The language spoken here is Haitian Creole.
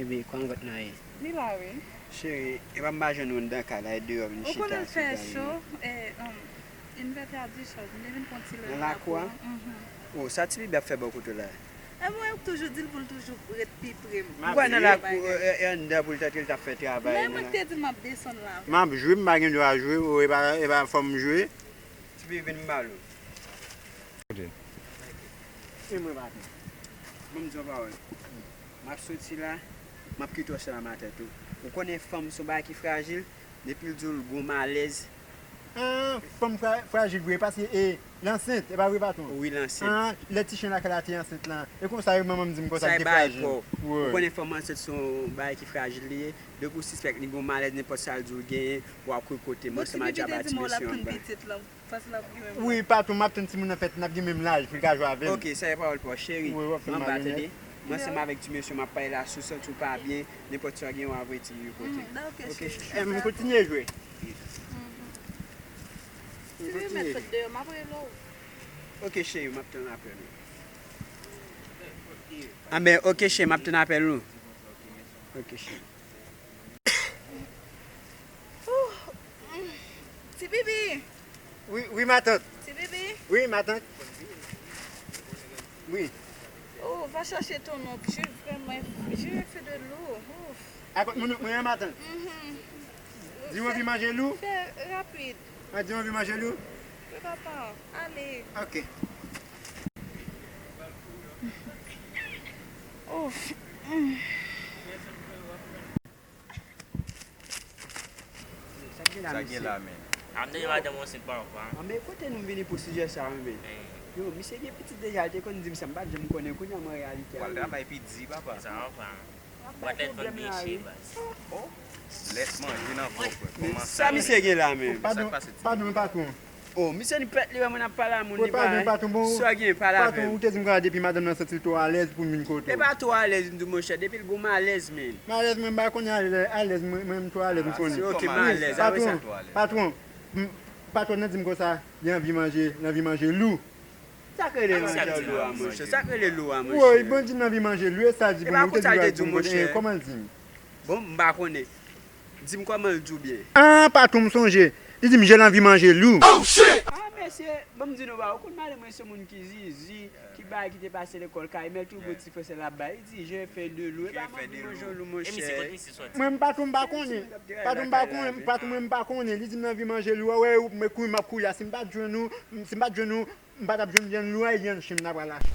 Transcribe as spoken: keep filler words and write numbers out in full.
Bebe, kòman gòt nan ye? Li la, wi. Cheri, epa m pa jwenn ou anndan kay la, e deyò vin chita sou gari. Ou konnen l fè cho, e, um, Inverter a di chòt, m te vin pran ti lè nan lakou a. Mhm. Oh, sa Ti Bibi ap fè bò kote w la? E mwen, m toujou di l pou l toujou ret pi pre m. M kwè nan lakou, e, e, anndan pou l tande l t ap fè travay. Men mwen ki te di l m ap desann la. M ap jwe, m pa gen dwa jwe, oh, e pa, e pa fò m jwe. Ti Bibi vin m ba l ou. Kote? E mwen pa konn. Ban m di yon pawòl. M ap soti la, m ap kite w sèl a matèt ou. Ou konnen fanm se yon bagay ki frajil, depi l di w l gon malèz. Ah, fanm fra-, frajil vre, paske, e, l ansent, e pa vre, patwon? Wi, l ansent. Ah, lè ti chen lakay la te ansent la. E konsa, yo manman m di m konsa, li te frajil. Sa e bagay pa w. Wi. Ou konnen fanm ansent se yon bagay ki frajil li ye. Depi w sispèk li gon malèz, nenpòt sa l di w genyen, w ap kouri kote m ansanm ak djab a ti mesye anba. Wi, patwon, m ap tann timoun nan fèt, n ap gen menm laj pou l ka jwe avè m. Ok, sa e pawòl pa w, cheri. Wi, w ap fè m mal onèt. Mwen ansanm avèk ti mesye, m ap pale la, si w santi w pa byen, nenpòt sa w gen, w ap voye ti mesye kote. Ok, cheri. M kontinye jwe. M kontinye jwe. Ok, cheri, m ap tann apèl ou. Anben, ok, cheri, m ap tann apèl ou. Ok, cheri. Ti Bibi! Wi, wi, matant. Ti Bibi! Wi, matant. Wi. Oh, va chercher ton oncle. Je veux vraiment, je veux faire de l'eau. Ouf. Akòt moun mwen an, matant. Mhm. Di w anvi manje lou? Fè rapid. Ah, di w anvi manje lou? Wi, papa. Ale. Ok. Ouf. Sa k gen la, mesye? A m tande madanm ou se pa w pa. Anben, kote nou vini pou sijè sa a, men? Yo, misye gen pitit deja, li te konn di m sa, m pa t janm konnen, kounye a m wè reyalite a. Pral travay pi di, papa. Sa w pa. Bwat lèt fann byen che, baz. Oh, lèt manje nan kò, frè. Kòman sa? Sa misye gen la, men? Padon, padon, patwon. Oh, misye ni pèt li wè mwen ap pale a moun, li pa. Sa gen, pale avè m. Patwon, ou te di m konsa depi madanm nan santi l twò alèz pou m vin kote w. E pa twò alèz m di w, monchè, depi l gon malèz, men. Malèz, mwen m pa konnen alèz, alèz, mwen, mwen m twò alèz, m konnen. Ok, malèz, apre sa. Patwon, patwon, m, patwon nan di m konsa, li anvi manje, li anvi manje lou. Sa k rele manje lou a, monchè? Sa k rele lou a, monchè? Woy, bon, di m anvi manje lou, e sa l di pou mwen, ou te di l anvi manje, kòman l di m? Bon, m pa konnen. Di m kòman l di w byen. Ah, patwon, m sonje. Li di m, je l anvi manje lou. Ah, mesye, ban m di nou ba, ou konn madanm mwen se moun ki zizi, ki bay, ki te pase lekòl kay, men tou bon ti fransè l ap bay. Li di, je fais de l'eau. E pa m anvi manje lou, monchè. Mwen, patwon, m pa konnen. Patwon, m pa konnen. Patwon, mwen, m pa konnen. Li di m anvi manje lou. Wè, mwen kouri, m ap kouri la. Si m pa t jwenn ou, si m pa t jwenn ou, m pa t ap jwenn vyann lou a, e vyann chen m ta pral achte.